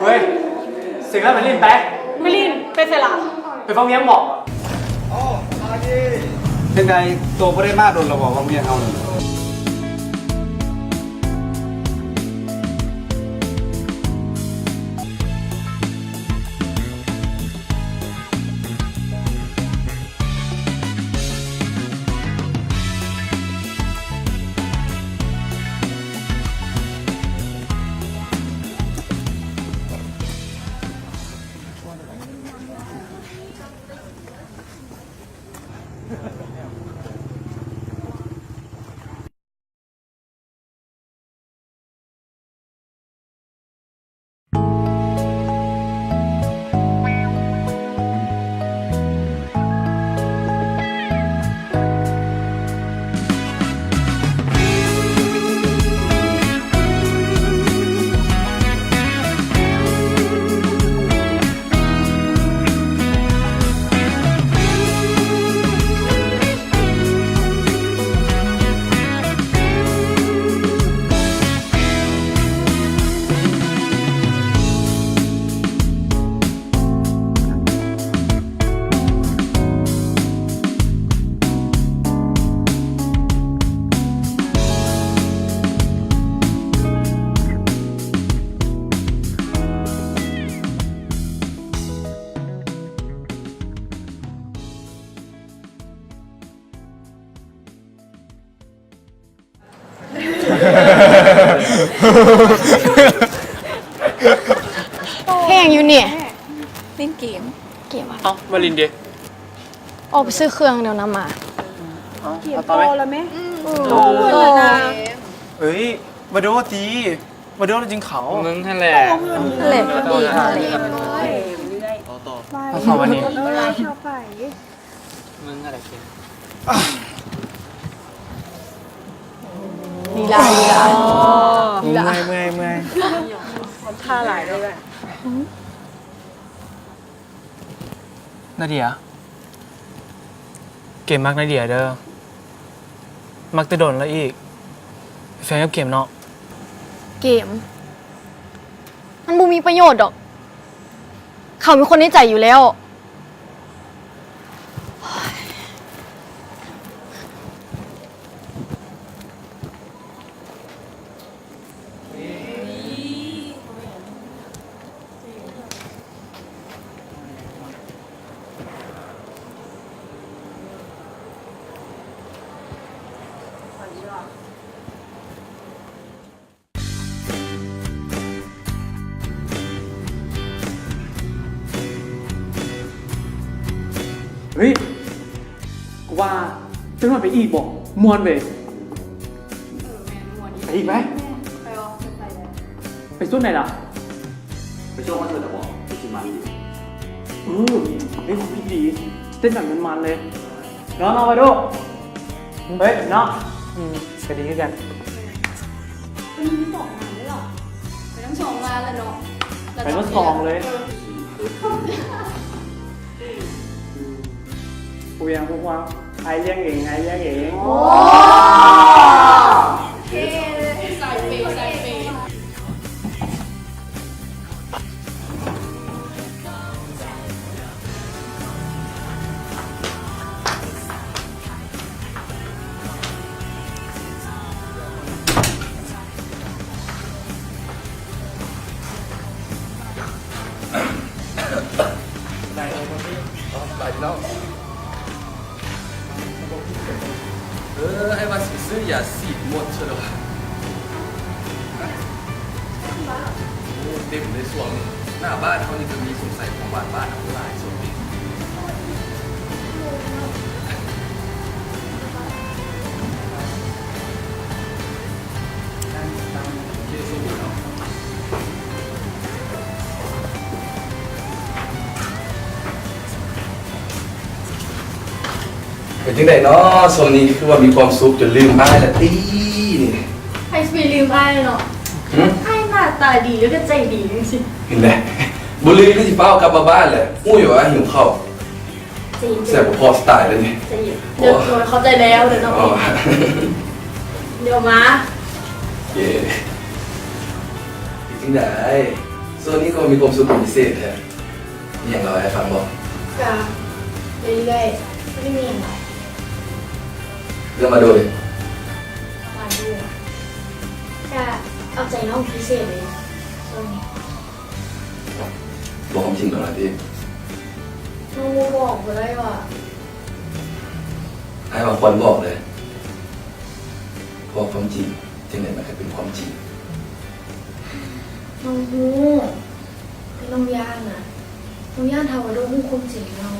ເຮີ້ຍ ເສັງແລ້ວໄປຫຼິ້ນໄປ. ໄປຫຼິ້ນ ໄປໃສລະ? ໄປຟັງວຽງບໍ? ເປັນໃດ ໂຕບໍ່ໄດ້ມາດົນແລ້ວບໍ ຟັງວຽງເຮົານີ້? ແຮງຢູ່ນີ້ ຫຼິ້ນເກມ. ເກມຫຍັງ? ເອົ້າ ມາຫຼິ້ນເດ. ອອກໄປຊື້ເຄື່ອງແນວນຳມາ. ເອົາ ເກມຕໍ່ແມ່. ເອີ ເອີຍ ມາໂດຕີ ມາໂດແລ້ວຈຶ່ງເຂົ້າ. ມຶງຫັ້ນແຫຼະ ແຫຼະ ເຂົ້າມານີ້. ເອີ ເຂົ້າໄປ ມຶງຫັ້ນແຫຼະເກມ. ລີລາ ລີລາ ເມື່ອຍ ເມື່ອຍ ເມື່ອຍ. ທ່າຫຼາຍເລີຍແຫຼະ. ນາເດຍ ເກມມັກນາເດຍເດີ ມັກແຕ່ດົນແລ້ວອີກ. ເປັນແຟນກັບເກມເນາະ. ເກມ ມັນບໍ່ມີປະໂຫຍດດອກ. ເຂົາມີຄົນໃນໃຈຢູ່ແລ້ວ. ເຮີ້ຍ ກູວ່າຈັກໜ້ອຍໄປອີກບໍ ມ່ວນເວີຍ. ໄປອີກໄປ. ໄປໂຊນໃດລະ? ໄປໂຊນຄອນເສີດລະບໍ ໄປຊິມັນ. ເອີ ເຮັດຄວາມຄິດດີ ເຕັ້ນກັນມັນໆເລີຍເນາະ ເນາະ ມາໂດ. ເຮີ້ຍ ເນາະ ອືມ ກະດີຄືກັນ. ໄປທັງສອງງານເລີຍເນາະ ໄປທັງສອງເລີຍ. ເອີ ຜູ້ຫຍັງ ພວກວ່າ ອ້າຍລ້ຽງເອງ ອ້າຍລ້ຽງເອງ. ໂອ້ ໂອເຄ ໃສ່ເປ ໃສ່ເປ. ໄປເນາະ. ເອີ ອ້າຍວ່າຊິໄປຊື້ຢາສີດມົດຊະດອກ. ໂອ້ ເຕັມເລີຍຊ່ວງນີ້ ໜ້າບ້ານເຮົານີ້ກະມີ ສົງໄສຂອງຫວານບ້ານເຮົາຫຼາຍຊ່ວງນີ້. ເປັນຈັ່ງໃດເນາະ ຊ່ວງນີ້ຄືວ່າມີຄວາມສຸກຈົນລືມອ້າຍລະຕິນີ້? ໃຜຊິໄປລືມອ້າຍເນາະ. ຫື? ອ້າຍໜ້າຕາດີ ແລ້ວກະໃຈດີຈັ່ງຊີ້. ເຫັນແຫຼະ ບໍ່ລືມຄືຊິຟ້າວກັບມາບ້ານແຫຼະ ຮູ້ຢູ່ວ່າຫິວເຂົ້າ. ແຊບບໍ່ພໍສະຕາຍເລີຍນີ້. ໂອ້ ຂອບໃຈແລ້ວເດີເນາະ. ອໍ ດຽວມາ. ເຢ້ ເປັນຈັ່ງໃດ? ຊ່ວງນີ້ກໍມີຄວາມສຸກເປັນພິເສດແທ້. ມີຫຍັງເລົ່າໃຫ້ອ້າຍຟັງບໍ່? ກະເລື້ອຍໆ ບໍ່ໄດ້ມີຫຍັງຫຼາຍ. ເລື່ອງມາໂດເດ? ມາໂດກະເອົາໃຈນ້ອງພິເສດເລີຍຊ່ວງນີ້. ບອກຄວາມຈິງໂລດນະຕິ. ນ້ອງບໍ່ບອກບໍ່ໄດ້ຫວາ? ອ້າຍວ່າຄວນບອກເລີຍ. ເພາະຄວາມຈິງຈັ່ງໃດມັນກະເປັນຄວາມຈິງ. ນ້ອງຮູ້ ແຕ່ນ້ອງຢ້ານນະ. ນ້ອງຢ້ານຖ້າວ່າໂດຮູ້ຄວາມຈິງແລ້ວ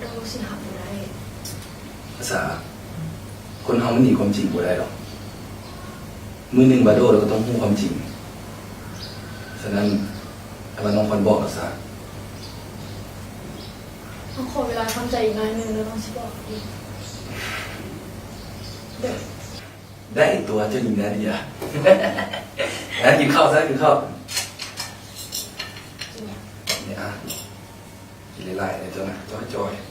ໂດຊິຮັບບໍ່ໄດ້. ອາສາ, ຄົນເຮົາມັນໜີຄວາມຈິງບໍ່ໄດ້ດອກ. ມື້ໜຶ່ງບາໂດລາວກໍຕ້ອງຮູ້ຄວາມຈິງ. ສະນັ້ນ ອ້າຍວ່ານ້ອງຄວນບອກລາວຊະ. ນ້ອງຂໍເວລາທຳໃຈອີກໜ້ອຍໜຶ່ງ ແລ້ວນ້ອງຊິບອກເອງ. ໄດ້ຕົວະ ເຈົ້າຍິງນາເດຍ. ນະ ກິນເຂົ້າຊະ ກິນເຂົ້າ. ກິນຫຍັງ? ນີ້ອະ ກິນຫຼາຍໆເດີເຈົ້ານະ ຈ່ອຍໆ.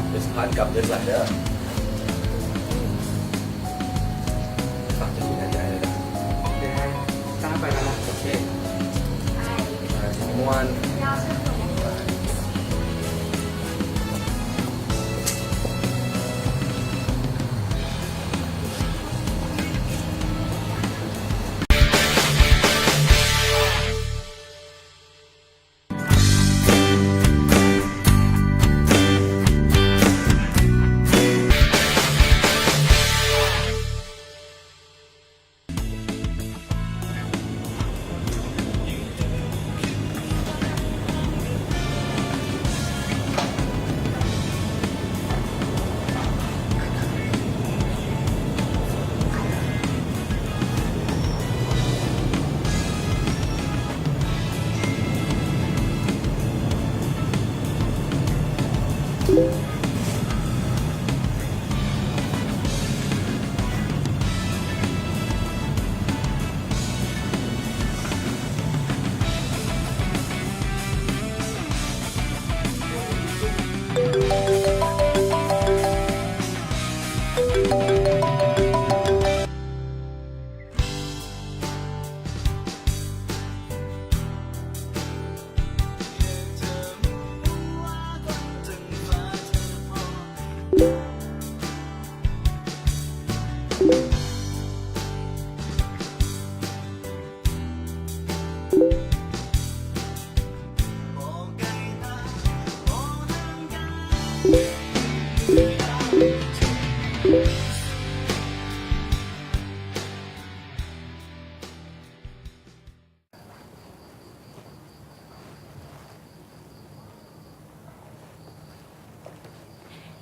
ເດີສະພານກັບເດີສັນເດີ. ຝາກເຈົ້າຢູ່ໃນໃຈເດີ. ໂອເຄ ຈ້າໄປແລ້ວນະ. ໂອເຄ ບາຍ ມ່ວນ.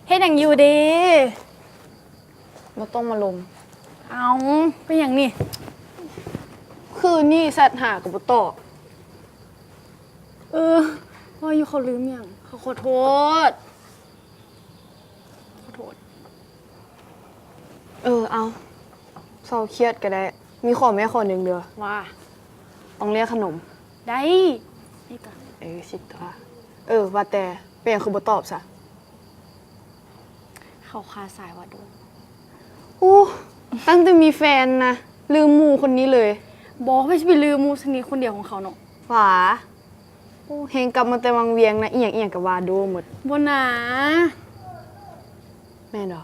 ເຮັດຫຍັງຢູ່ເດ? ບໍ່ຕ້ອງມາລົມ. ເອົ້າ ເປັນຫຍັງນີ້? ຄືນນີ້ແຊັດຫາກໍບໍ່ຕອບ. ເອີ ວ່າຢູ່ເຂົາລືມຫຍັງ? ເຂົາຂໍໂທດ. ຂໍໂທດ. ເອີ ເອົາ ເຊົາຄຽດກໍໄດ້. ມີຂໍແມ່ຂໍໜຶ່ງເດີ. ວ່າ? ຕ້ອງລຽກຂະໜົມ. ໄດ້. ເອີ ຊິຕົວະ. ເອີ ວ່າແຕ່ເປັນຫຍັງຄືບໍ່ຕອບຊະ? ເຂົາຄາສາຍວ່າໂດ. ໂອ້ ຕັ້ງແຕ່ມີແຟນນະ ລືມໝູ່ຄົນນີ້ເລີຍ. ບໍ່ ໃຜຊິໄປລືມໝູ່ສະໜິດຄົນດຽວຂອງເຂົາເນາະ. ຫວາ. ໂອ້ ແຮງກັບມາແຕ່ວັງວຽງນະ ອີ່ຫຍັງອີ່ຫຍັງກໍວ່າໂດໝົດ. ບໍ່ນາ. ແມ່ນບໍ່?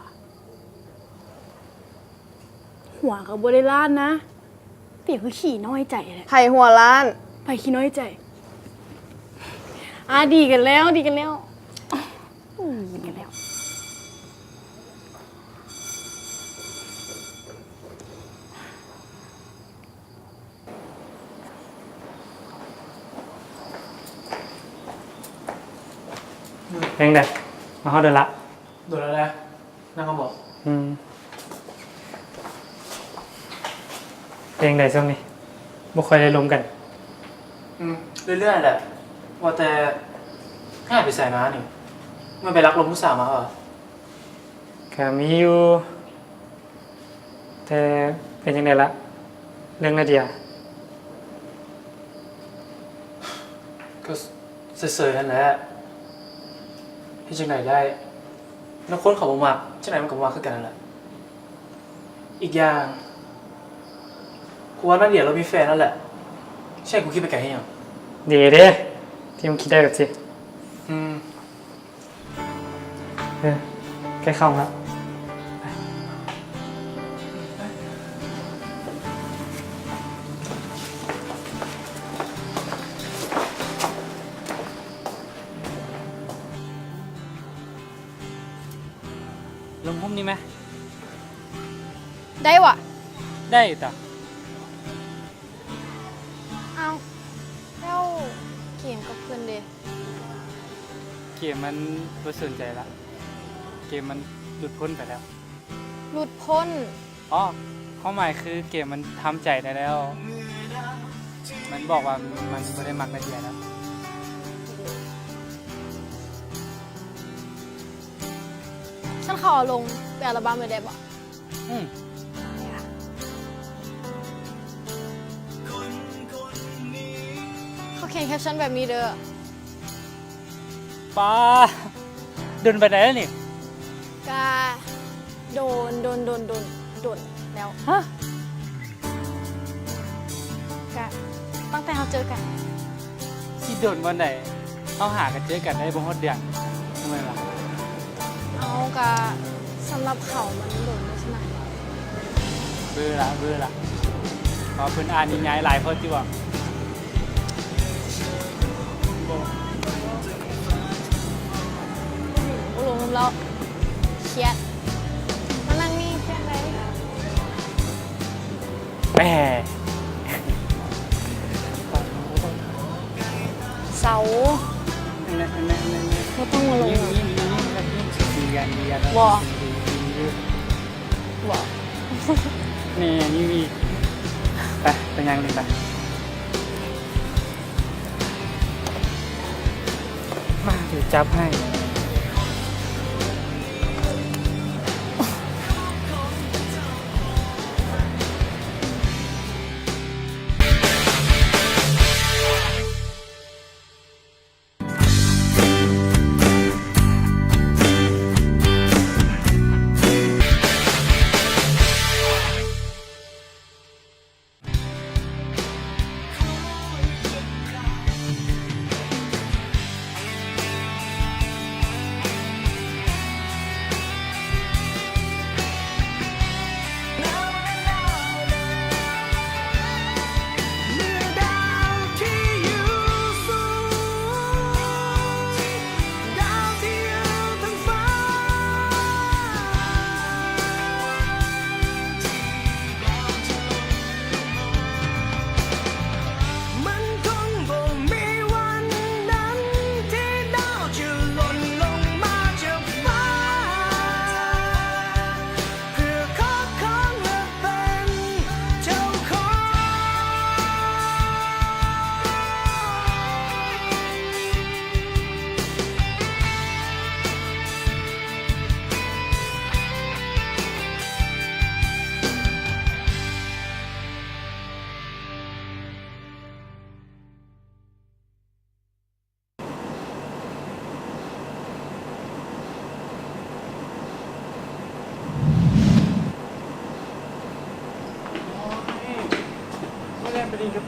ຫົວກໍບໍ່ໄດ້ລ້ານນະ ເປັນຫຍັງຄືຂີ້ນ້ອຍໃຈແທ້? ໃຜຫົວລ້ານ? ໃຜຂີ້ນ້ອຍໃຈ? ອາ ດີກັນແລ້ວ ດີກັນແລ້ວ ດີກັນແລ້ວ. ເປັນຈັ່ງໃດ? ມາຮອດດົນລະ? ດົນແລ້ວແຫຼະ. ນັ່ງເອົາບໍ່? ອືມ. ເປັນຈັ່ງໃດຊ່ວງນີ້? ບໍ່ຄ່ອຍໄດ້ລົມກັນ. ອືມ ເລື້ອຍໆແຫຼະ. ວ່າແຕ່ຫາຍໄປໃສມານີ້? ແມ່ນໄປລັກລົມຜູ້ສາວມາຫວາ? ກະມີຢູ່ ແຕ່ເປັນຈັ່ງໃດລະ ເລື່ອງນາເດຍ? ກໍເຊີຍໆຫັ້ນແຫຼະ ເຮັດຈັ່ງໃດໄດ້ ແລ້ວຄົນເຂົາບໍ່ມັກ ຈັ່ງໃດມັນກໍບໍ່ມັກຄືກັນຫັ້ນແຫຼະ. ອີກຢ່າງ ກູວ່ານາເດຍລາວມີແຟນແລ້ວແຫຼະ ຊິໃຫ້ກູຄິດໄປໄກເຮັດຫຍັງ? ດີເດ້ ທີ່ມຶງຄິດໄດ້ແບບຊີ້. ອືມ. ເອີ ໃກ້ເຂົ້າແລ້ວ. ລົງຮູບນີ້ແມະ. ໄດ້ຫວາ? ໄດ້ຕາ. ອ້າວ ແລ້ວເກມກັບເພິ່ນເດ? ເກມມັນບໍ່ສົນໃຈລະ ເກມມັນຫຼຸດພົ້ນໄປແລ້ວ. ຫຼຸດພົ້ນ? ອໍ ຄວາມໝາຍຄືເກມມັນທຳໃຈໄດ້ແລ້ວ ມັນບອກວ່າມັນບໍ່ໄດ້ມັກນາເດຍແລ້ວ. ຊັ້ນເຂົາເອົາລົງເປັນອັລບັມເລີຍໄດ້ບໍ່? ອືມ. ເຂົາຂຽນແຄັບຊັນແບບນີ້ເດີ. ປາ ດົນປານໃດແລ້ວນີ້? ກະໂດນ ໂດນ ໂດນ ໂດນ ໂດນແລ້ວ. ຮະ? ກະຕັ້ງແຕ່ເຮົາເຈີກັນ. ຊິດົນປານໃດ? ເຮົາຫາກັນເຈີກັນໄດ້ບໍ່ຮອດເດືອນ ແມ່ນບໍ່ລະ? ເອົາ ກະສຳລັບເຂົາມັນດົນເລີຍຊັ້ນນະ. ເບີລະ ເບີລະ ເພາະເພິ່ນອ່ານນິຍາຍຫຼາຍໂພດຕິຫວາ? ບໍ່ລົງນຳລາວ ຄຽດ ມານັ່ງນີ້ຄຽດໄດ໋. ແປ ເຊົາ ບໍ່ຕ້ອງມາລົງນະ. ບໍ່ ບໍ່ ນີ້ ໄປ ໄປຍ່າງຫຼິ້ນໄປ. ມາ ດຽວຈັບໃຫ້.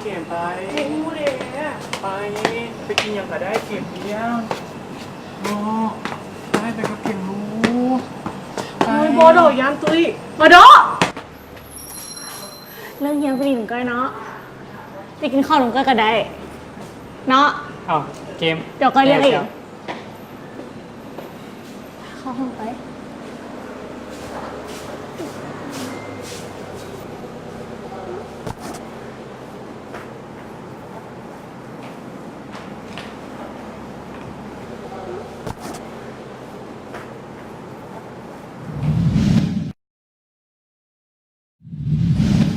ເກມໄປ ເກມຢູ່ເດ້ ໄປ ໄປກິນຫຍັງກໍໄດ້ ເກມລ້ຽງເນາະ ໄປ ໄປກັບເກມລູກ ໂອ້ຍ ບໍ່ດອກ ຢ້ານຕຸ້ຍ ບໍ່ດອກ. ເລີກຮຽນໄປຫຼິ້ນກ່ອນເນາະ ໄປກິນເຂົ້ານຳກັນກໍໄດ້ເນາະ. ເອົ້າ ເກມ ດຽວກໍເລືອກເອງ. ເຂົ້າຫ້ອງໄປ.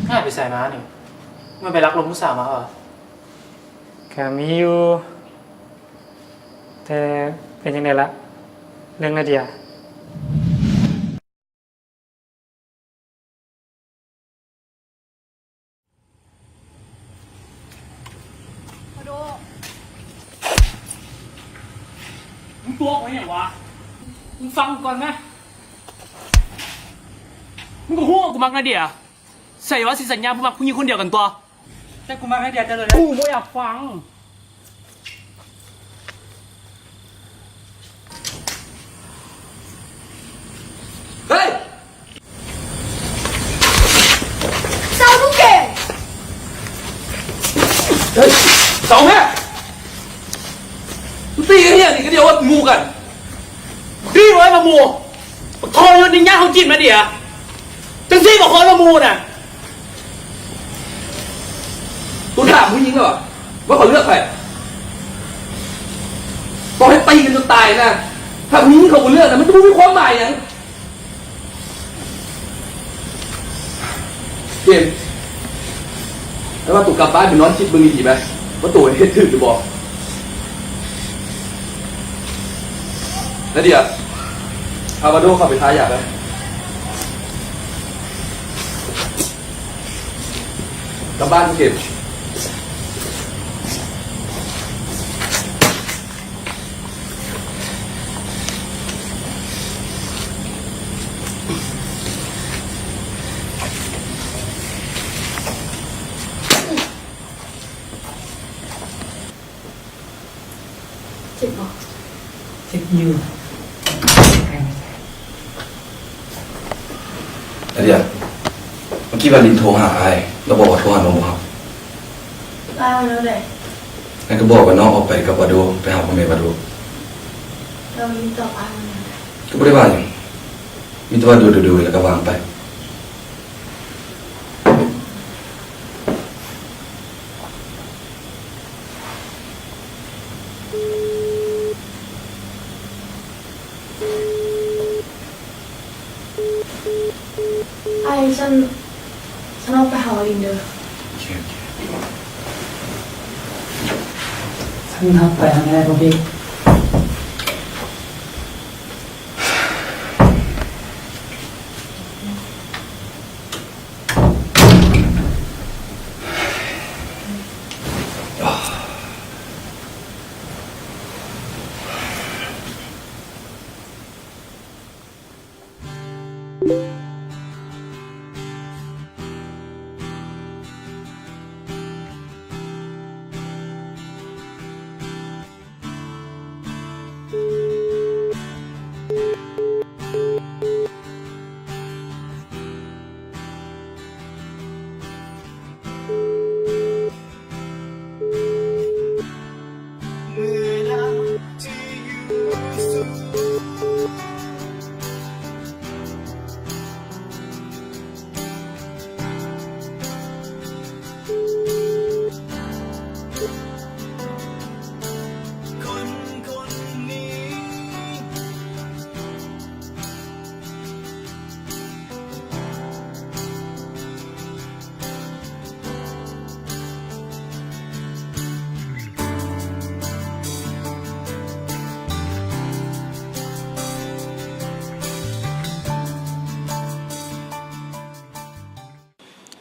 ຫາຍໄປໃສມານີ້? ແມ່ນໄປລັກລົມຜູ້ສາວມາຫວາ? ກະມີຢູ່ ແຕ່ເປັນຈັ່ງໃດລະ ເລື່ອງນາເດຍ? ມາໂດ ມຶງຕົວະກູເຮັດຫຍັງວະ? ມຶງຟັງກູກ່ອນນະ ມຶງກໍຮູ້ວ່າກູມັກນາເດຍ. ໃສວ່າຊິສັນຍາບໍ່ມັກຜູ້ຍິງຄົນດຽວກັນຕົວະ? ແຕ່ກູມັກນາເດຍແຕ່ດົນແລ້ວ ກູບໍ່ຢາກຟັງ. ເຮີ້ຍ! ເຊົາລູກເກ! ເຮີ້ຍ! ເຊົາແທ້! ມຶງຕີກັນເຮັດຫຍັງນີ້ ກະດຽວວ່າເປັນໝູ່ກັນ. ດີເວີຍ ໝາໝູ່ ບັກທໍລະຍົດນີ້ຍາມເຮົາຈີບນາເດຍ ຈັ່ງຊີ້ບໍ່ເອີ້ນວ່າໝູ່ນະ. ກູຖາມຜູ້ຍິງແລ້ວວ່າ ວ່າເຂົາເລືອກໃຜ? ບອກໃຫ້ຕີກັນຈົນຕາຍນະ. ຖ້າຜູ້ຍິງເຂົາບໍ່ເລືອກນະ ມັນກະບໍ່ມີຄວາມໝາຍຫຍັງ. ເກມ ແລ້ວວ່າໂຕກັບບ້ານໄປນອນຄິດເບິ່ງດີໆໄປ ວ່າໂຕເຮັດຖືກຫຼືບໍ່? ນາເດຍ ພາບາໂດເຂົ້າໄປທາຢາໄປ. ກັບບ້ານເກມ. ເຈັບບໍ່? ເຈັບຢູ່. ນາເດຍ ເມື່ອກີ້ວາລິນໂທຫາອ້າຍ ລາວບອກວ່າໂທຫານ້ອງບໍ່ຮັບ. ອ້າຍວ່າແນວໃດ? ອ້າຍກໍບອກວ່ານ້ອງອອກໄປກັບວາໂດ ໄປຫາພໍ່ແມ່ວາໂດ. ແລ້ວວາລິນຕອບອ້າຍວ່າແນວໃດ? ກໍບໍ່ໄດ້ວ່າຫຍັງ ມີແຕ່ວ່າໂດຍໆ ແລ້ວກໍວາງໄປ. ອ້າຍ ຊັ້ນ ຊັ້ນອອກໄປຫາວາລິນເດີ. ໂອເຄ ໂອເຄ ຊັ້ນເຮົາໄປທາງໃດພວກພີ່?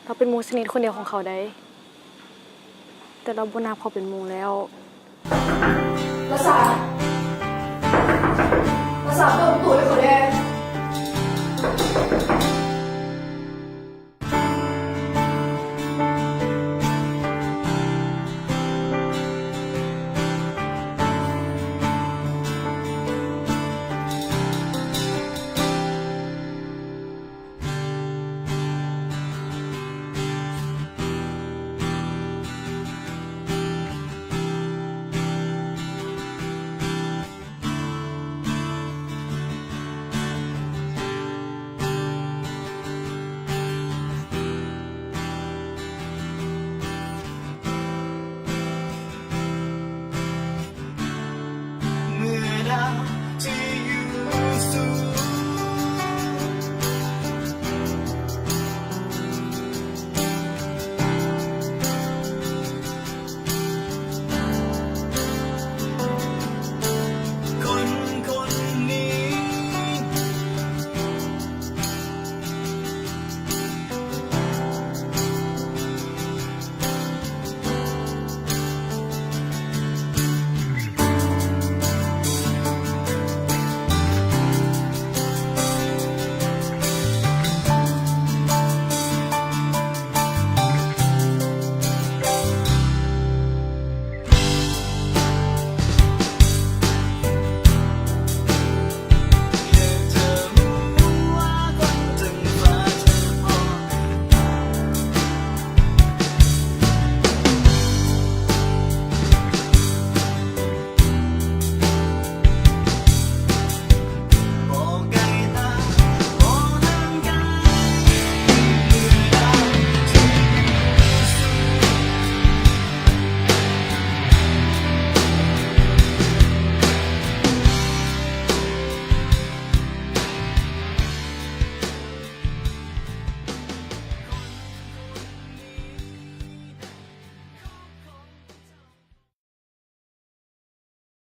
ເຮົາເປັນໝູ່ສະໜິດຄົນດຽວຂອງເຂົາໃດ໋ ແຕ່ລາວບໍ່ນັບເຂົາເປັນໝູ່ແລ້ວ.